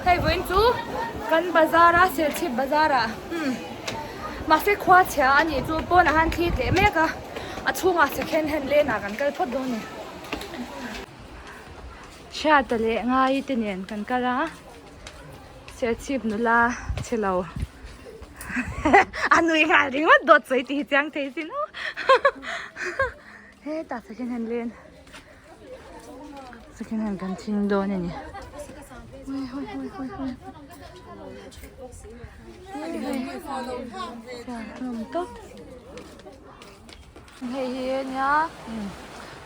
Hei vawiin chu kan bazar a Serchhip bazar ah umm mahse khua chhia a nih chu pawnah khan thli tleh mek a a chhungah second hand lane ah kan kal phawt dawn a ni. Hriata leh Ngai te nen kan kal a Serchhip nula chhe lo a nui nghal ringawt dawt sawi tih hi chiang thei sin aw hetah second hand lane. Second hand kan thing dawn a ni. Hei hi ania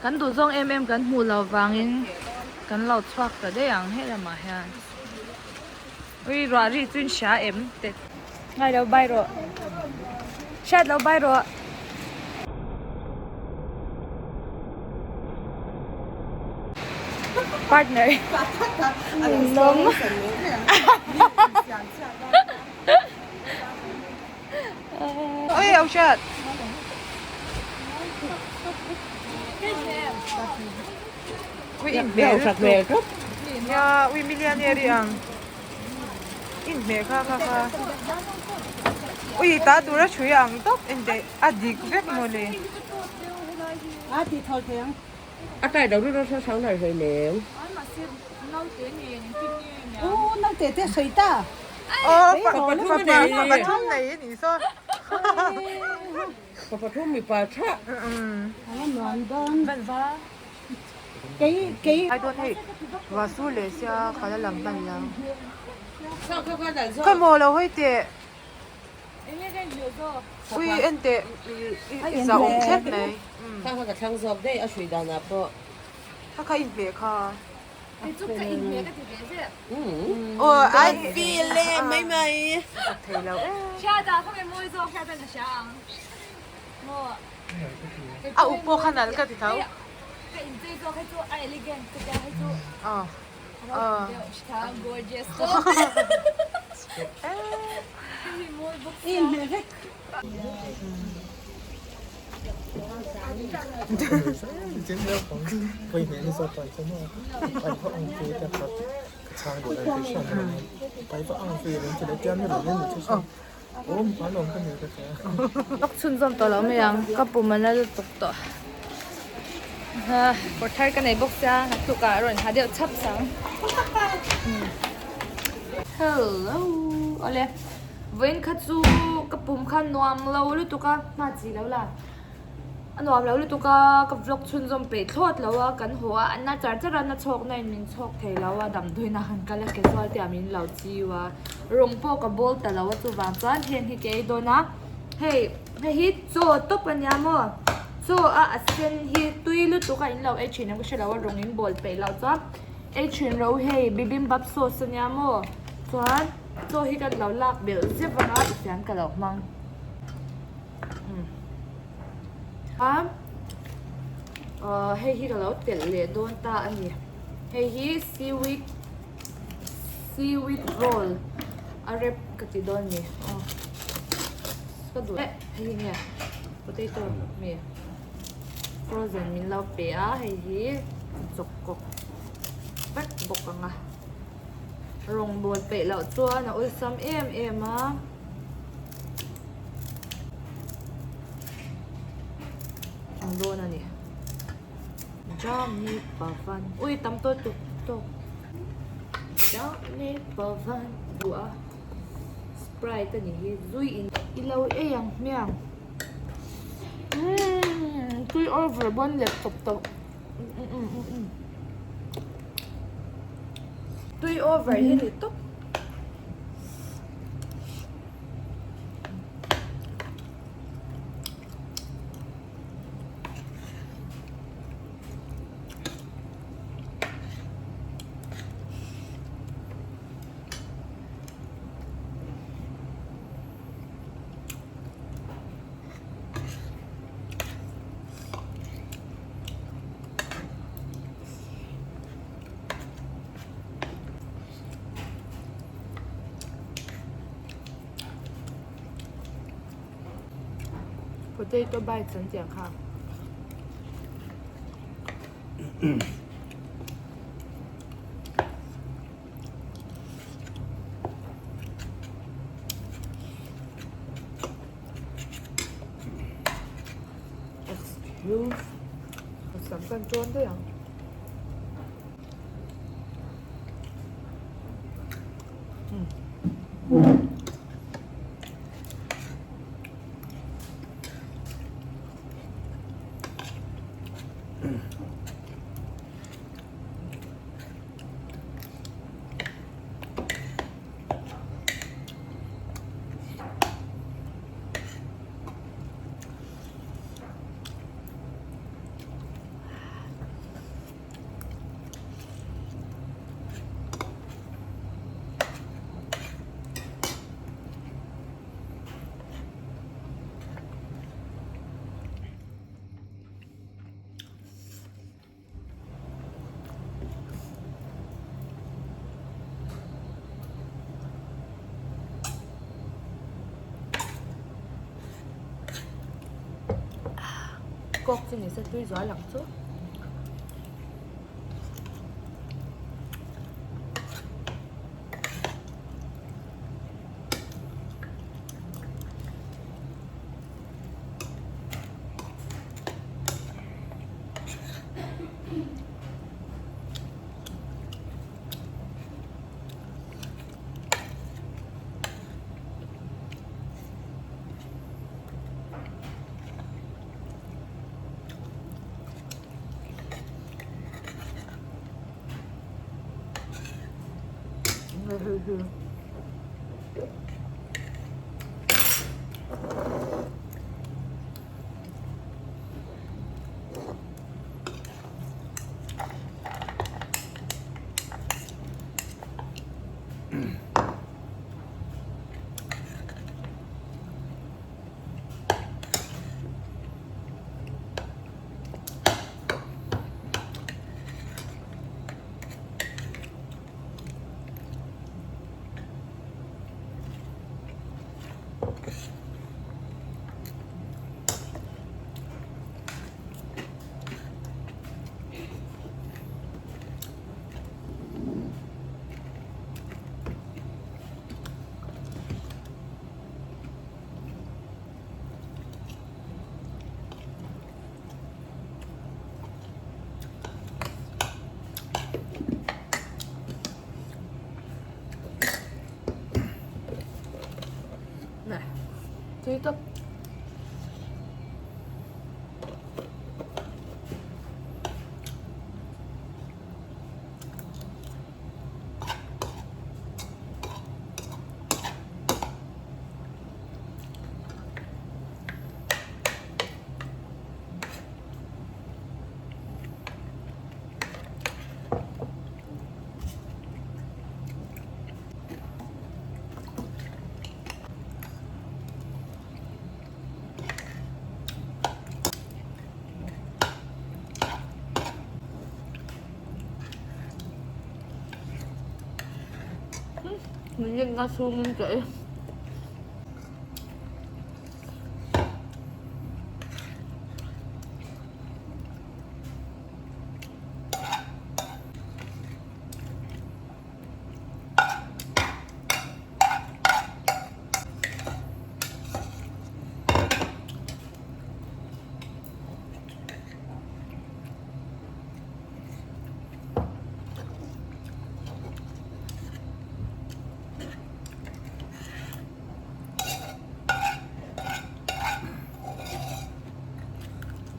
kan duh zawng em em kan hmuh loh vangin kan lo chhuak ta daih ang he lamah hian. Ui ruah ri chu in hria em te ngai lo bai rawh hriat lo bai rawh. Partner ninawm Oi au hriat. Ui in hmel lutuk. Nia ui millionaire i ang. In hmeh kha kha kha. Ui ta tura thui ang tawp engteh a dik vek mawle. A ti thawl thei ang. A tai do ru ro sang nai hlei nem. U naute te sawi ta. Aw pa pathum nei a nih saw. Pa pathum mipa tha. A nuam dawn. Kei kei. Ai dawn hei vasu leh sia ka la lam hman lo. Ka maw lo hawi teh. Ui en teh i zah awm thlep mai. Kha kha ka thlang zawk daih a hrui danah pawh. Kha kha inhmeh kha. Kei chu ka inhmeh ka ti ve zel. Aw ai feel e mai mai. Thei lo e. Hriata khaw nge mawi zawk hriata ka hria ang. Maw. A uk pawh kha nalh ka ti tho. Ka inchei zawk hei chu a elegant ka tia hei chu. Aw. Gorgeous. Inhmeh vek. Vlog chhunzawm tawh lo mai ang ka pum a la lutuk tawh kawr thar ka nei bawk sia naktukah a rawn ha deuh chhap sang hello awle vawiin kha chu ka pum kha nuam lo lutuk a hma chi lo la a nuam lo lutuk a ka vlog chhunzawm peih thlawt lo a kan haw a an na char char a na chhawk na in min chhawk thei lo a damdawiin a han kal a casual te ah min lo chiu a rawng pawh ka bawl ta lo a chuvang chuan heng hi ka ei dawn a hei hei hi chaw tawp a nia maw chaw a a sen hi tui lutuk a in lo ei thin em ka hre lo a rawng in bawl peih loh chuan ei thin ro hei bibimbap sauce a nia maw chuan chaw hi kan lo lak belh zep ang a tihian ka lo hmang. A hei hi ka lo telh leh dawn ta a ni hei hi seaweed seaweed roll a rep ka ti dawn a ni aw ka duh eh hei hi nge potato mi frozen min lo pe a hei hi chawk kawk vek bawk ang a rawngbawl peih loh chuan a awlsam em em a. Ang dawn a ni. Jami Pavan. Ui tam tawh tuk tawk. Jami Pavan duh a. Sprite a ni hi. Zui in i lo ei ang hmiang. Umm tui over bawn leh tawp tawh. Tui over hi ni tawp. Potato bites an tih ang kha. Ka sam kan tawn daih ang. Kawk chu ni se tui zual ang chu. Nè, tui tawp. Min rinna chhungin ka ei.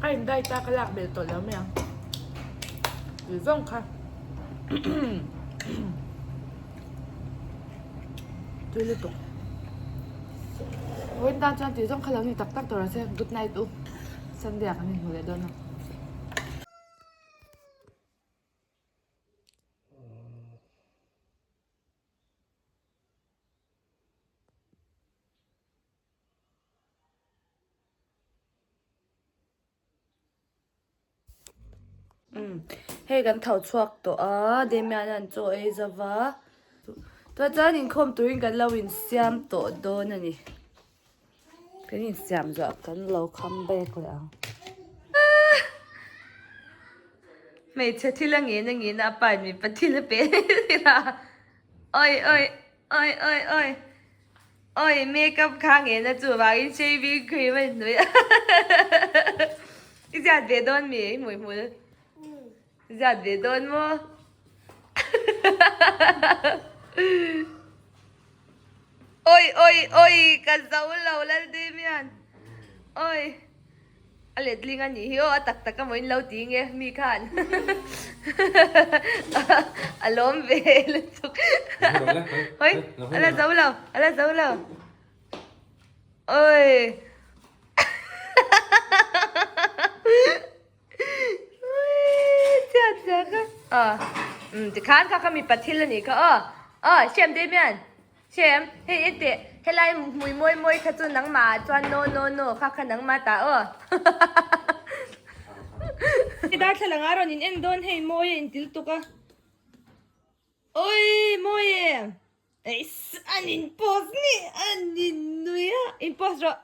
A in diet a ka lak belh tawh lo mai ang tih zawng kha tui lutuk vawiin tan chuan tih zawng kha lo ni tak tak tawh rawh se good night u Sunday ah kan inhmu leh dawn a. Hei kan tho chhuak tawh a Damian an chaw ei zo va tah chuan inkhawm turin kan lo insiam tawh dawn a ni kan insiam zawh kan lo come back leh ang hmeichhe thil a ngen a ngen a a pa in mipa thil a pe a awi awi awi awi awi. Oi makeup kha nge na chu vangin shaving cream a inhnawih a. I ziat ve dawn mi i hmuihmul? Ziat ve dawn maw? Oi oi oi ka zo lo Laldimian oi a letling a nih hi aw a tak tak amaw in lo ti nge mi khan a lawm ve lutuk oi a la zo lo a la zo lo oi Tikhan kha kha mipa thil a nih kha aw aw Shem Damian Shem hei en teh helai hmui mawi mawi kha chu nangmah ah chuan no no no kha kha nangmah tah aw Darthlalang ah rawn in en dawn hei mawi a intil tuk a Oi mawi e Eiss an in post nge an in nui a in post rawh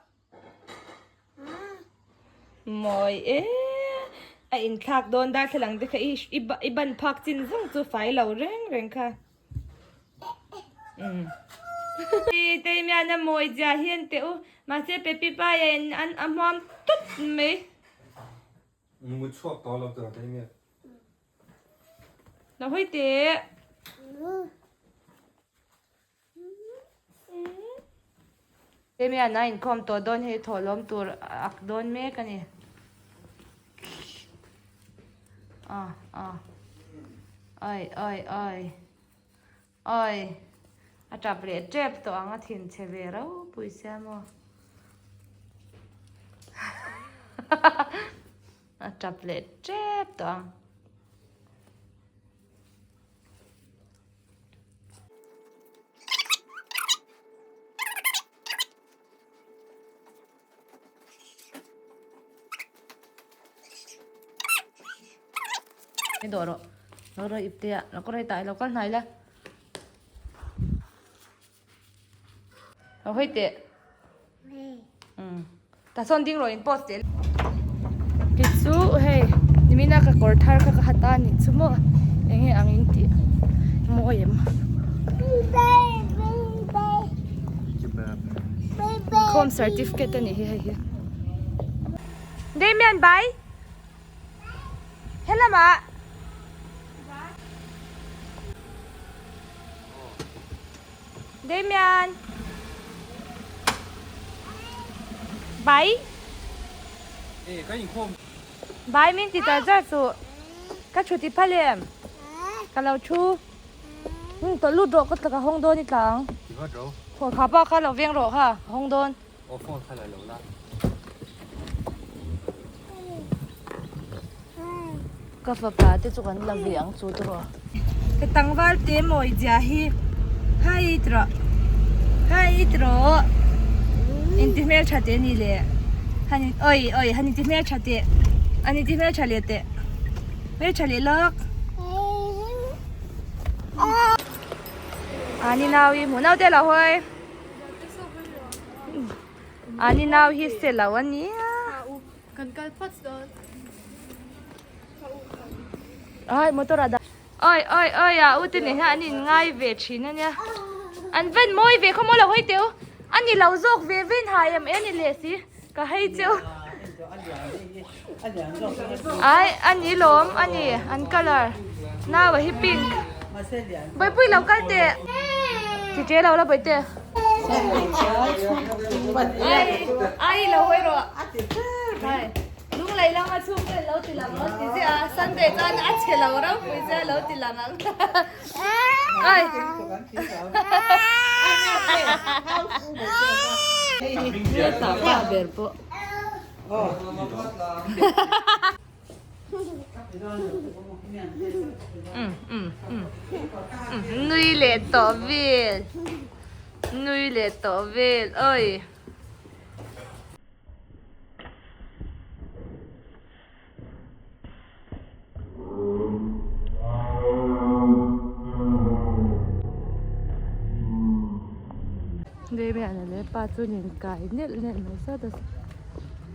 Mawi e a in thlak dawn darthlalang te kha i i ban phak chin zawng chu fai lo reng reng kha umm Tei mian a mawi zia hi an teh u mahse Pepi pa in an a hmuam tawp mai. Mut chhuak tawh lo tur tei mian. Lo hawi teh. Temi an a inkhawm tawh dawn hei thawhlawm tur ak dawn mek a ni. Ah ah. Oi oi oi. Oi. A tap leh tep tawh ang a thin chhe ve ropui sia maw. A tap leh tep tawh ang. Hei dawh rawh, lo rawh ip te ah, lo kawr hei tah i lo kal hnai la. Lo hawi teh. Umm. Ta sawn ding rawh in post teh. Kei chu hei nimina ka kawr thar kha ka ha ta anih chu maw eng nge ang in tih mawi em. Inkhawm certificate anih hi hei hi. Damian bye. Helamah. Damian. Bai. Bai min ti char char chu. Ka thu ti phal em. Ka lo thu. Hmm tawlh lut rawh ka ka hawng dawn i tla ang. Phone kha pa kha lo veng rawh kha ka hawng dawn. Aw phone kha la lo la. Ka fapa te chu kan la ve ang chu tawh. Ka tlangval te mawi zia hi hai tawh hai tawh inti hmeltha te ni le han in oi oi han inti hmeltha teh an inti hmeltha leh teh hmeltha leh lawk a ni nau i hmuh nau te lo hawi. Ani nau hi se lo a nia. Kan kal phawt dawn. Ai motor a dah. Oi oi oi a u te nen hian an in ngai ve thin a nia. An ven mawi ve khaw maw lo hawi teu. A ni lo zawk ve ven hai em e ni leh si. Ka hei cheu. Ai a ni lawm a ni an colour. Nau a hi pink. Bawihpui lo kal teh. Ti che lo la bawihte. Ai ai lo hawi rawh. Hai lunglei lama chhungte lo ti lang lo ti zia a Sunday chuan a chhe lo ropui zia lo ti lang ang. Ai. Hetah pa ber pawh. Nui leh tawh vel nui leh tawh vel oi. Damian a leh pa chu an inkai nelh nelh mai sawt a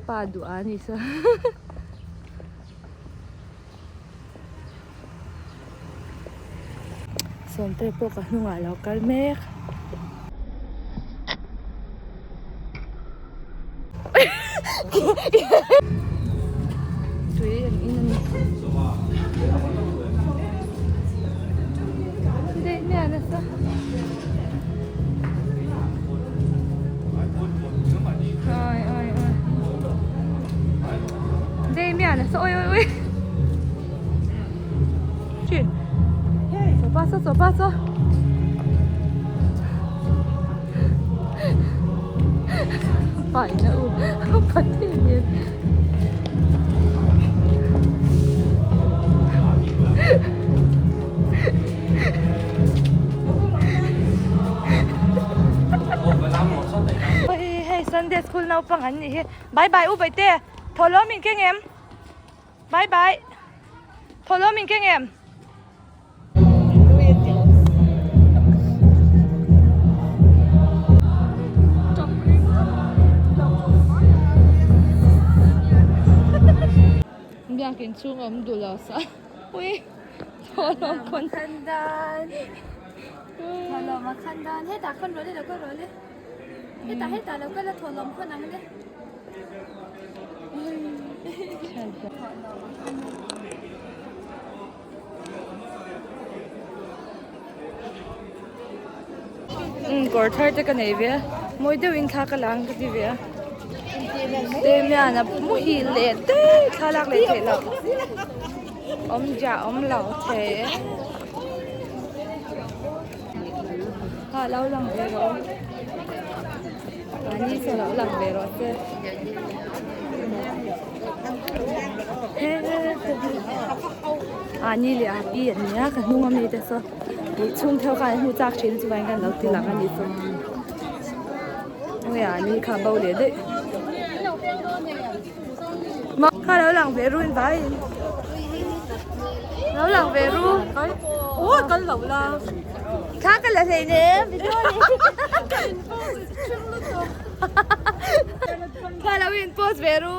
pa duh a ni saw Sawmte pawh ka hnungah a lo kal mek. nasa. Oi oi oi. Damian, so oi oi oi. 去，走吧走走吧走。Phải đâu, phải thiên Hei Sunday school naupang an nih hi. Bye bye u Baite. Thawhlawm in keng em? Bye bye. Thawhlawm in keng em? Biakin chhung awm duh lo sa. Ui thawhlawm khawn khan dan thawhlawm a khan dan hetah khawn rawh le lo kal rawh le hetah hetah lo kal a thawhlawm khawn ang le. Umm kawr thar te ka nei ve a mawi deuhin thla ka la ang ka ti ve a Damian a muhil leh daih thla lak leh theih loh awmzia a awm lo thei e ha lo lang ve rawh mahni saw lo lang ve rawh se. Ani leh a pi an nia ka hnung ami te saw ih chhung theuh khan an hmu chak thin chuvangin khan lo ti lang a ni chu enge ani kha bo leh daih kha lo lang ve ru in vai in lo lang ve ru aw kal lo la thla ka la hlei nem video a ni. Kha lo in post ve ru.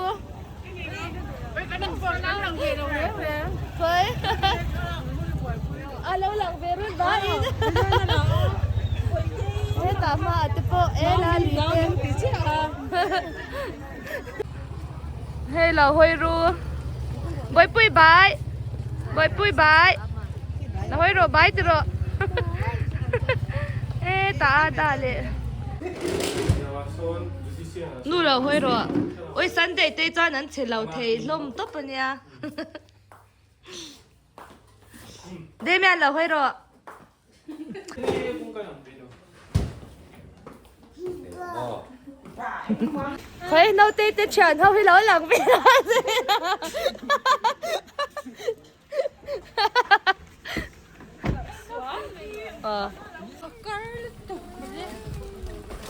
A lo lang ve run va in. Hetah hma ah te pawh e la li te. Hei lo hawi ru. Bawihpui bai. Bawihpui bai. La hawi rawh bai ti rawh. E tah a dah leh. Nu lo hawi rawh. Ui Sunday te chuan an che lo thei hlawm tawp a nia. Damian lo hawi rawh. Khawi naute te thian ho hi lo lang ve la se.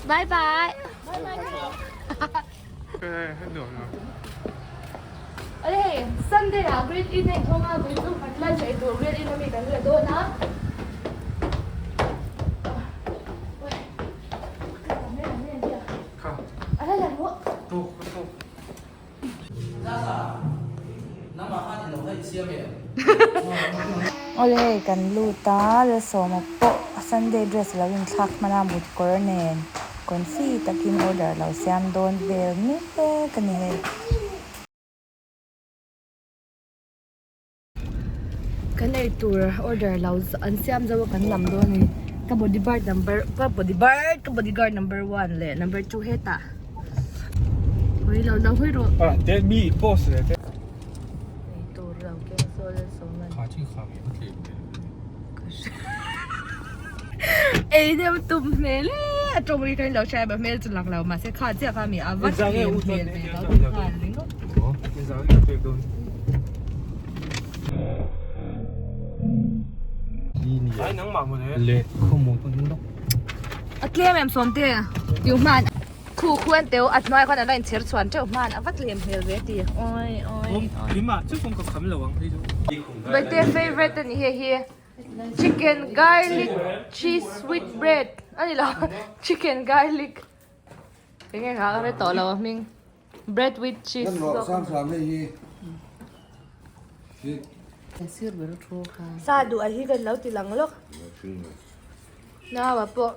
Bye bye. Awle hei Sunday ah green in a inthawng a vawi chu fertilizer ei tur green in ami kan la dawn a. Awle hei kan lut a Lalsawma pawh Sunday dress alo inthlak hman a mut kawr nen confi takin order alo siam dawn vel mek a ni hei. Kan ei tur order lo an siam zo a kan lam dawn a ni ka body guard number ka body guard ka body guard number one leh number two hetah hawi lo lo hawi rawh ah te mi post leh te ei tur lo keng saw leh sawm a kha chin kha mi a tlem te ei deuh tum hmel e a tawng ri kha in lo hria em a hmel chu lang lo mahse kha chiah kha mi a va tlem hmel ve lo ti nghal ringawt. A tlem em sawmte tiu hman khu khu an teu a hnuai khan a la inchher chhuan teuh hman a va tlem hmel ve ti oi oi Baite favourite a ni hei hi chicken garlic cheese with bread a ni lo chicken garlic enge nghah ka hre tawh lo a hming. Bread with cheese zawk. Sa duh a hi kan lo ti lang lawk. Nau ah pawh.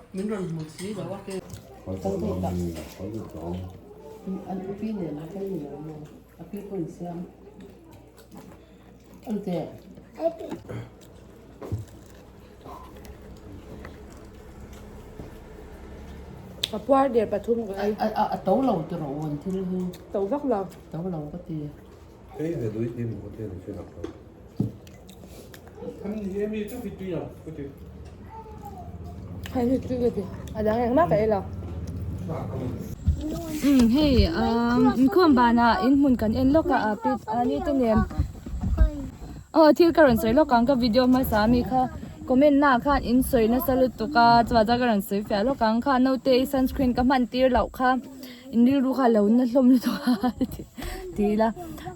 Ka puar der pathum ka ei. A to lo ti rawh u an thil hi. To vak lo. To lo ka ti. Hei hi tui ka ti. A dang engmah ka ei lo. Umm hei inkhawm banah inhmun kan en lawk a a pi a ni te nen aw thil ka rawn sawi lawk ang ka video hmasa ami kha comment na ah khan in sawi nasa lutuk a chuvah chuan ka rawn sawi fiah lawk ang kha naute i sunscreen ka hman tir loh kha in rilru kha a lo na hlawm lutuk a ti ila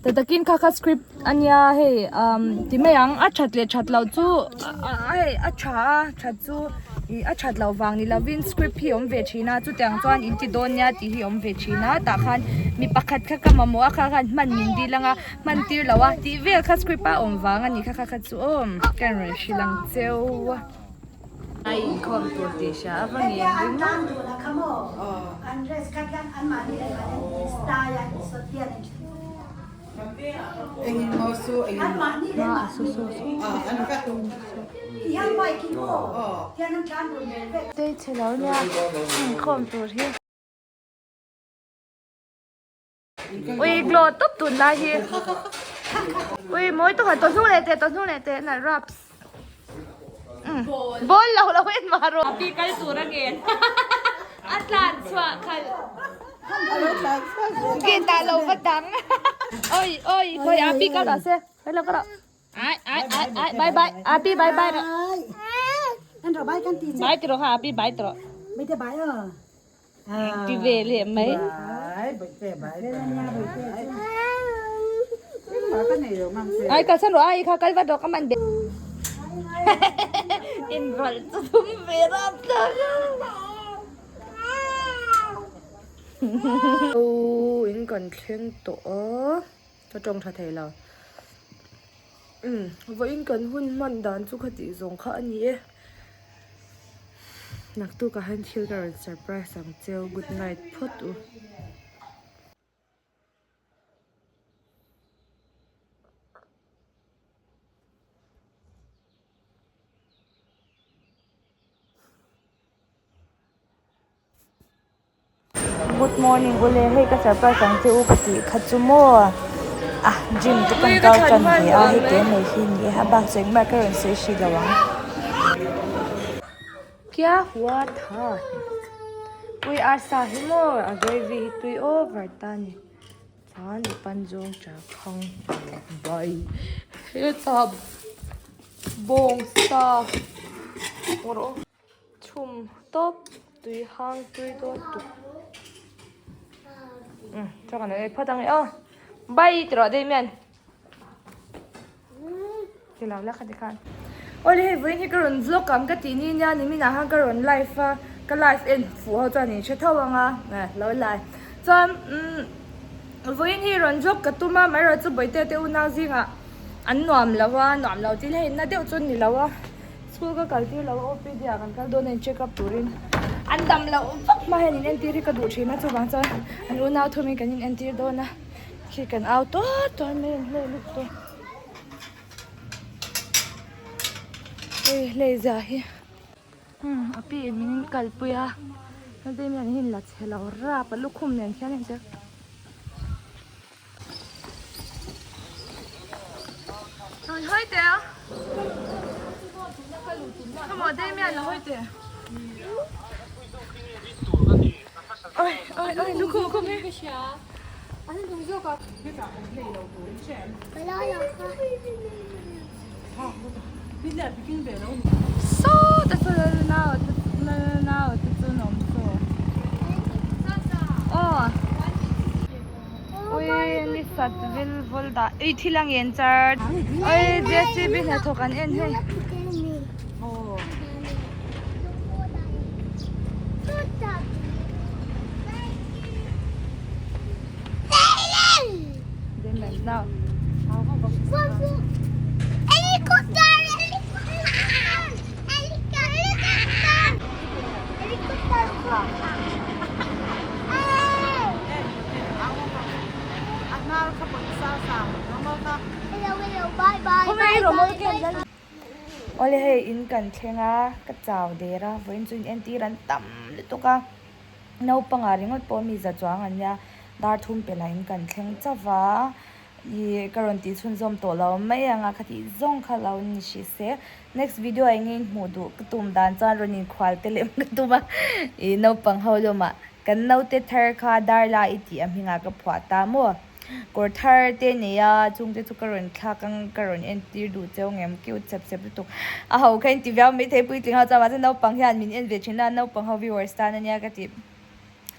ta takin kha kha script ania hei umm ti mai ang a that leh that loh chu hei a tha a that chu ih a that loh vang ni lovin script hi a awm ve thin a chutiang chuan in ti dawn nia tih hi a awm ve thin a tah khan mi pakhat kha ka mamawh a kha khan hman min dil ang a hman tir loh a tih vel kha script a awm vang a ni kha kha kha chu aw ka rawn hrilh ang cheu a. A inkhawm tur tih hria a va ngen ringawt. Tei chhe lo nia inkhawm tur hi. Ui glow tawp tun lai hi. Ui mawi tawk han tawh hnung leh teh tawh hnung leh teh nalh raps. Ball lo lo en mah rawh. Api kal tur a ngen. A tlan chhuah khalh. Gate ah lo va dang. Oi oi khawi api kal rawh se. Khawi lo ka rawh. Ai ai ai ai bye bye api bye bye rawh. Bye ti rawh kha api bye ti rawh. Ti ve leh mai. Ai kalsan rawh ai kha kal vat rawh ka man be. Inrawlh chu thum ve rap tak a. Aw in kan thleng tawh a ka tawng tha thei lo. Umm vawiin kan hun hman dan chu khatih zawng kha a ni e. Naktuk ah hian thil ka rawn surprise ang cheu good night phawt u. Good morning ule hei ka surprise ang che u ka tih kha chu maw ah gym te kan kal tan ve a hei te mai hi ni e a bak chu engmah ka rawn sawi hrih lo ang. Kya hua tha ui arsa hi maw a gravy hi tui over ta ni chuan i pan zawng cha khang bai hetah bawng sa rawh. Chhum tawp tui hang tui dawn tuk umm chaw kan ei phawt ang e aw bye ti rawh Damian ti lo la kha tikhan awle hei vawiin hi ka rawn vlog ang ka tih ni nia nimin ah khan ka rawn live a ka live en fuh ho chuan in hre tho ang a lo lai chuan umm vawiin hi rawn vlog ka tum a amaherawhchu chu bawihte te unau zingah an nuam lo a nuam lo tih hei na deuh chu an ni lo a. School ka kal tir lo a OPD ah kan kal dawn a in check up turin an dam loh vak hma hian in entir hi ka duh thin a chuvang chuan an unau thum in kan in entir dawn a khi kan au tuar tuar mai an hlei lutuk te hei hlei zia hi umm a pi in min kalpui a heti hian in la chhe lo rap a lukhum nen khian a inchei. Rawn hawi teh a. Khawmaw Damian la hawi teh. Oi oi oi lukhum khum hi. Saw te chu nau te nau te chu an awm saw. Aw. Ui ni sat vil vul dah ei thil a ngen char oi JCB hnathawk an en hei. Awle hei in kan thleng a ka chau der a vawiin chu in entir an tam lutuk a. Naupangah ringawt pawh mi za chuang an nia, dar thum pe lahin kan thleng chauh va, ih ka rawn tih chhunzawm tawh lo mai ang a, khatih zawng kha lo ni hrih se. Next video ah eng nge hmuh duh ka tum dan chuan rawn inkhual te lem ka tum a, ih naupang ho lawmah kan naute thar kha dar la i tih a hmingah ka phuah ta maw? Kawr thar te nei a, chung te chu ka rawn thlak ang, ka rawn entir duh cheu ngem cute chep chep lutuk. A ho kha inti viau maithei puitling ho chuan mahse naupang hian min en ve thin a, naupang ho viewers tan ania ka ti.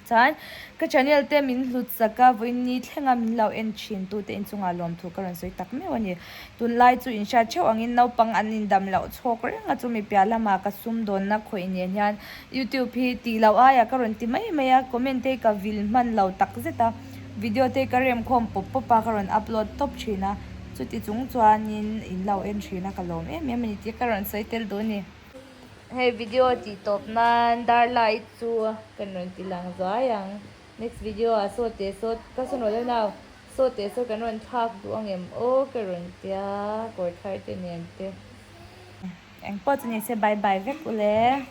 Chuan ka channel te min hlut sak a, vawiin thlenga min lo en thin tu te inchungah lawmthu ka rawn sawi tak meuh a ni. Tunlai chu inhriat theuh angin naupang an indam loh chhawk reng a, chumi piah lamah ka sumdawnna khawih nen hian YouTube hi tih loh aiah ka rawn ti mai mai a, comment te hi ka vil hman lo takzet a. Video te ka rem khawm pawp pawp a, ka rawn upload tawp thin a, chuti chung chuanin in lo en thin a, ka lawm em em a ni tih ka rawn sawi tel duh a ni. Hei video tih tawp nan dar light chu kan rawn ti lang zuai ang, next video ah saw teh saw ka sawn rawh deuh nau, saw teh saw kan rawn thlak duh ang em aw ka rawn tia kawr thar te nen te. Engpawh chu ni se bye bye vek ule.